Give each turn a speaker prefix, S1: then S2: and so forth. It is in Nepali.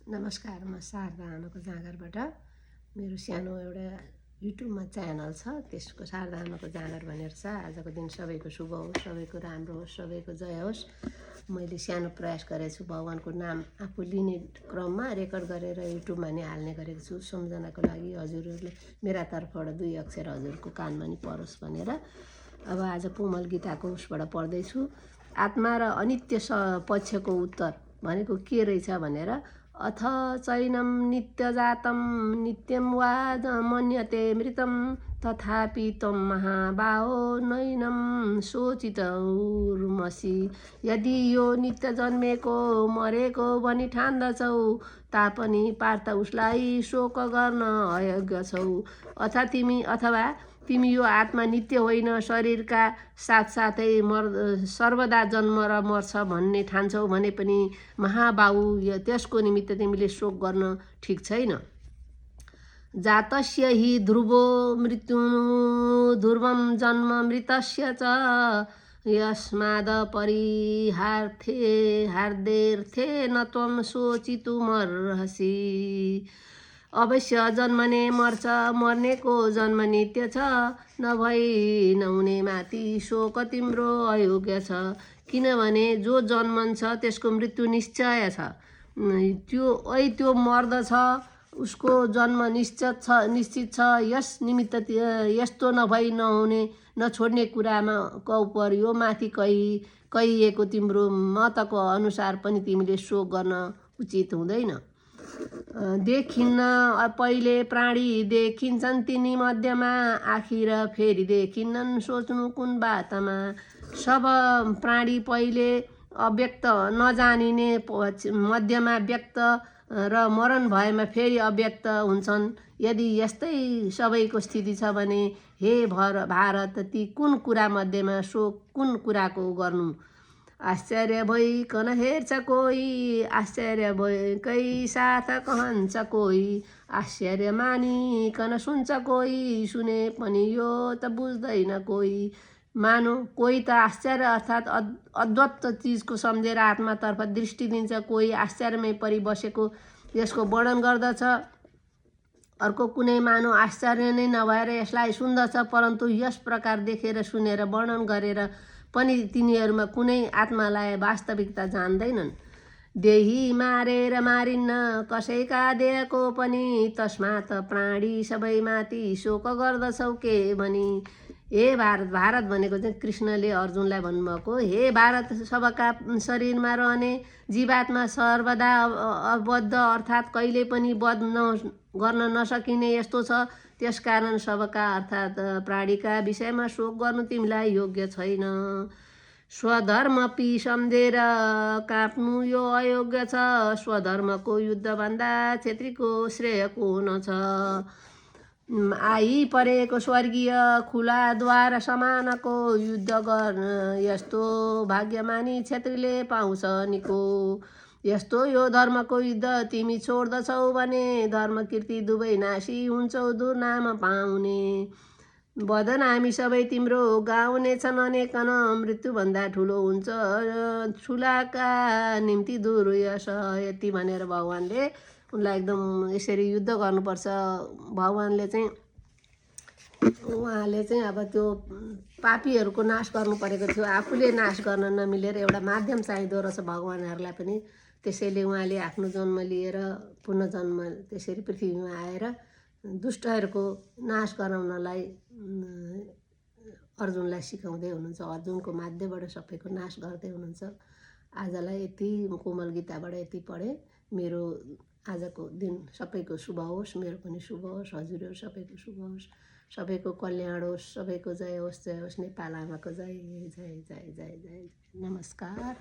S1: नमस्कार, म शारदा आमाको जाँगरबाट। मेरो सानो एउटा युट्युबमा च्यानल छ, त्यसको शारदा आमाको जाँगर भनेर छ। आजको दिन सबैको शुभ होस्, सबैको राम्रो होस्, सबैको जय होस्। मैले सानो प्रयास गरेको छु, भगवानको नाम आफू लिने क्रममा रेकर्ड गरेर युट्युबमा नि हाल्ने गरेको छु। सम्झनाको लागि हजुरहरूले मेरा तर्फबाट 2 अक्षर हजुरको कानमा नि परोस् भनेर। अब आज कोमल गीताको उसबाट पढ्दैछु। आत्मा र अनित्य पक्षको उत्तर भनेको के रहेछ भनेर, अथ चैनं नित्यजातं नित्यं वा मन्यते मृतं तथापि त्वं महाबाहो नैनं शोचितौर्मसि। यदि यो नित्य जन्मेको मरेको भनी ठान्दछौ तापनि पार्थ उसलाई शोक गर्न अयोग्य छौ। अथवा तिमी यो आत्मा नित्य होइन, शरीरका साथसाथै सर्वदा जन्म र मर्छ भन्ने ठान्छौ भने पनि महाबाहु, त्यसको निमित्त तिमीले शोक गर्न ठिक छैन। जातस्य हि ध्रुवो मृत्यु ध्रुवं जन्म मृतस्य च यस्माद् परिहार्देऽर्थे न त्वं शोचितुमर्हसि। अवश्य जन्मने मर्छ, मर्नेको जन्म नित्य छ, नभई नहुने माथि शोक तिम्रो अयोग्य छ। किनभने जो जन्मन्छ त्यसको मृत्यु निश्चय छ। त्यो मर्दछ, उसको जन्म निश्चित छ। यस निमित्त यस्तो नभई नहुने नछोड्ने कुरामा कौपर्यो माथि कहिएको तिम्रो मतको अनुसार पनि तिमीले शोक गर्न उचित हुँदैन। देखिन्न पहिले प्राणी देखिन्छन् तिनी मध्यमा, आखिर फेरि देखिन्नन् सोच्नु कुन बातमा। सब प्राणी पहिले अव्यक्त नजानिने मध्यमा व्यक्त र मरण भएमा फेरि अव्यक्त हुन्छन्। यदि यस्तै सबैको स्थिति छ भने हे भारत, ती कुन कुरा मध्येमा शोक कुन कुराको गर्नु। आश्चर्य भइकन हेर्छ कोही, आश्चर्य भएकै साथ कहन्छ कोही, आश्चर्य मानिकन सुन्छ कोही, सुने पनि यो त बुझ्दैन कोही। मानो कोही त आश्चर्य अर्थात् अद्भुत चिजको सम्झेर आत्मातर्फ दृष्टि दिन्छ, कोही आश्चर्यमै परिबसेको यसको वर्णन गर्दछ। अर्को कुनै मानव आश्चर्य नै नभएर यसलाई सुन्दछ, परन्तु यस प्रकार देखेर सुनेर वर्णन गरेर पनि तिनीहरूमा कुनै आत्मालाई वास्तविकता जान्दैनन्। देही मारेर मारिन्न कसैका देहको पनि, तस्मात् प्राणी सबैमाथि शोक गर्दछौ के भनी। हे भारत, भारत भनेको चाहिँ कृष्णले अर्जुनलाई भन्नुभएको। हे भारत, सबका शरीरमा रहने जीवात्मा सर्वदा अबद्ध अर्थात् कहिले पनि वध गर्न नसकिने यस्तो छ। त्यसकारण सबका अर्थात् प्राणीका विषयमा शोक गर्नु तिमीलाई योग्य छैन। स्वधर्मपि सम्झेर काप्नु यो अयोग्य छ, स्वधर्मको युद्धभन्दा क्षेत्रीको श्रेय कुन छ। आइपरेको स्वर्गीय खुला द्वार समानको युद्ध गर्न यस्तो भाग्यमानी क्षेत्रीले पाउँछ निको। यस्तो यो धर्मको युद्ध तिमी छोड्दछौ भने धर्म कीर्ति दुवै नासी हुन्छौ दुर्नाम पाउने। बदनामी सबै तिम्रो गाउनेछन् अनेकन, मृत्युभन्दा ठुलो हुन्छ ठुलाका निम्ति दुर्यश। यति भनेर भगवानले उनलाई एकदम यसरी युद्ध गर्नुपर्छ। भगवानले चाहिँ उहाँले चाहिँ अब त्यो पापीहरूको नाश गर्नु परेको थियो, आफूले नाश गर्न नमिलेर एउटा माध्यम चाहिँदो रहेछ भगवानहरूलाई पनि। त्यसैले उहाँले आफ्नो जन्म लिएर पुनर्जन्म त्यसरी पृथ्वीमा आएर दुष्टहरूको नाश गराउनलाई अर्जुनलाई सिकाउँदै हुनुहुन्छ। अर्जुनको माध्यमबाट सबैको नाश गर्दै हुनुहुन्छ। आजलाई यति कोमल गीताबाट यति पढेँ। मेरो आजको दिन सबैको शुभ होस्, मेरो पनि शुभ होस्, हजुरहरू सबैको शुभ होस्, सबैको कल्याण होस्, सबैको जय होस्, जय होस्। नेपाल आमाको जय जय जय जय जय। नमस्कार।